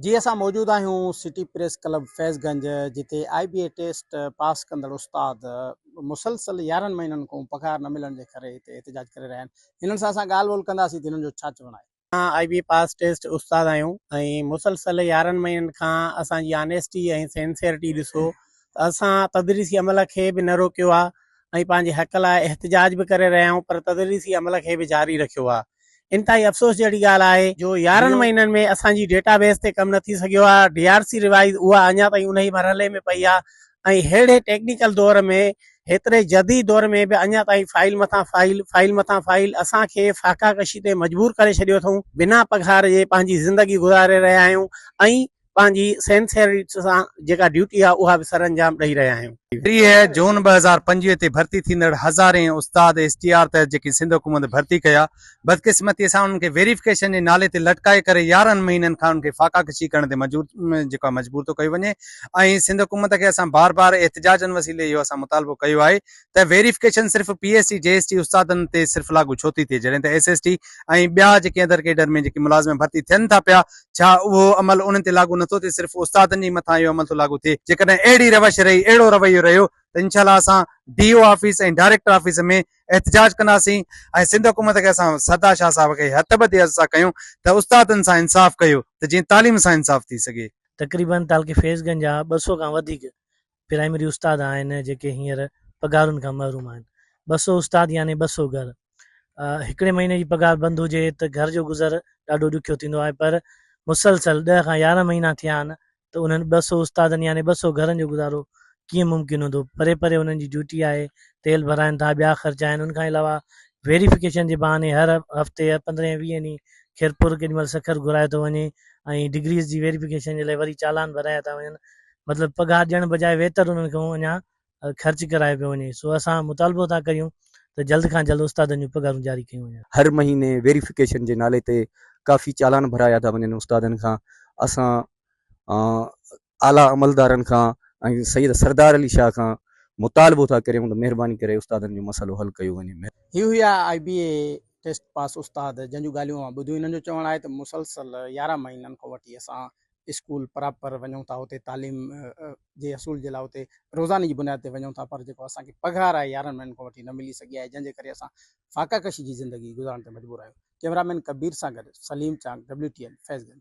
جي اسان موجود آهيون city press club Faiz Ganj جتي آء بي اي ٽيسٽ پاس ڪندڙ استاد مسلسل يارهن مهينن کان پگهار نه ملڻ جي ڪري هتي احتجاج ڪري رهيا آهن هنن سان اسان ڳالهه ٻولهه ڪنداسين ته هنن جو ڇا چوڻ آهي. اسان آء بي اي پاس ٽيسٽ استاد آهيون ۽ مسلسل يارهن مهينن کان اسان جي آنيسٽي ۽ سينسيئرٽي ڏسو ته اسان تدريسي عمل کي به نه روڪيو آهي ۽ پنهنجي حق لاء احتجاج به ڪري رهيا آهيون پر تدريسي عمل کي به جاري رکيو آهي انتهائي افسوس جهڙي ڳالهه آهي جو يارهن مهينن ۾ اسان جي ڊيٽا بيس تي ڪم نه ٿي سگهيو آهي، ڊي آر سي ريوائز اها اڃا تائين انهي مرحلي ۾ پئي آهي ۽ ههڙي ٽيڪنيڪل دور ۾ هيتري جديد دور ۾ به اڃا تائين فائيل مٿان فائيل، فائيل مٿان فائيل اسان کي فاقا ڪشي تي مجبور ڪري ڇڏيو اٿئون، بنا پگهار جي پنهنجي زندگي گذاري رهيا آهيون ۽ پنهنجي سينسيئرٽي سان جيڪا ڊيوٽي آهي اها به سرانجام ڏئي رهيا آهيون. 30 جون 2025 تي ڀرتي ٿيندڙ هزارين استاد ايس ٽي آر تحت جيڪي سنڌ حڪومت ڀرتي ڪيا بدقسمتي سان انهن کي ويريفڪيشن جي نالي تي لٽڪائي ڪري 11 مهينن کان انهن کي فاقا ڪشي ڪرڻ تي مجور جيڪو آهي مجبور ٿو ڪيو وڃي ۽ سنڌ حڪومت کي اسان بار بار احتجاجن وسيلي اهو اسان مطالبو ڪيو آهي ته ويريفڪيشن صرف پي ايس ٽي جي ايس ٽي استادن تي صرف لاڳو ڇو ٿي ٿئي جڏهن ته ايس ايس ٽي ۽ ٻيا جيڪي ادر ڪيڊر ۾ جيڪي ملازم ڀرتي ٿين ٿا پيا ڇا اهو عمل انهن تي لاڳو نٿو ٿئي صرف استادن جي مٿان اهو عمل ٿو لاڳو ٿئي جيڪڏهن اهڙي روش رهي اهڙو رويو رهيو ته انشاء الله اسان D O office ۽ director office ۾ احتجاج ڪنداسين ۽ سنڌ حڪومت کي اسان سردار شاهه صاحب کي هٿ ٻڌي عرض ٿا ڪيون ته استادن سان انصاف ڪيو ته جيئن تعليم سان انصاف ٿي سگهي. تقريبن تعلقي فيض گنج جا 200 کان وڌيڪ پرائمري استاد آهن جيڪي هينئر پگهارن کان محروم آهن. 200 استاد يعني 200 گهر. هڪڙي مهيني جي پگهار بند هجي ته گهر جو گذر ڏاڍو ڏکيو ٿيندو آهي پر مسلسل ڏهه کان 11 مهينا ٿيا آهن ته انهن 200 استادن يعني 200 گهرن جو گذارو ڪيئن ممڪن هوندو. پري پري انهن جي ڊيوٽي آهي، تيل ڀرائن ٿا، ٻيا خرچ آهن، ان کان علاوه ويريفڪيشن جي بهاني هر هفتي يا پندرهين ويهين ڏينهن خيرپور ڪيڏي مهل سکر گهرايو ٿو وڃي ۽ ڊگريز جي ويريفڪيشن جي لاء وري چالان ڀرايا ٿا وڃن. مطلب پگهار ڏيڻ بجاء ويتر انهن کان اڃا خرچ ڪرايو پيو وڃي سو اسان مطالبو ٿا ڪريون ته جلد کان جلد استادن جون پگهارون جاري ڪيون وڃن. هر مهيني ويريفڪيشن جي نالي تي ڪافي چالان ڀرايا ٿا وڃن استادن کان اسان اعليٰ عملدارن کان ۽ سيد سردار علي شاهه کان مطالبو ٿا ڪريون ته مهرباني ڪري استادن جو مسئلو حل ڪيو وڃي. هي هيا آء بي اي ٽيسٽ پاس استاد جن جون ڳالهيون اوهان ٻڌيون هنن جو چوڻ آهي ته مسلسل 11 مهينن کان وٺي اسان اسڪول پراپر وڃون ٿا اتي تعليم جي حصول جي لاء اتي روزاني جي بنياد تي وڃون ٿا پر جيڪو اسان کي پگهار آهي 11 مهينن کان وٺي نه ملي سگهي آهي جنهن جي ڪري اسان فاقه ڪشي جي زندگي گذارڻ تي مجبور آهيون ڪئميرا مين ڪبير سان گڏ Saleem Chang W T N Faiz Ganj.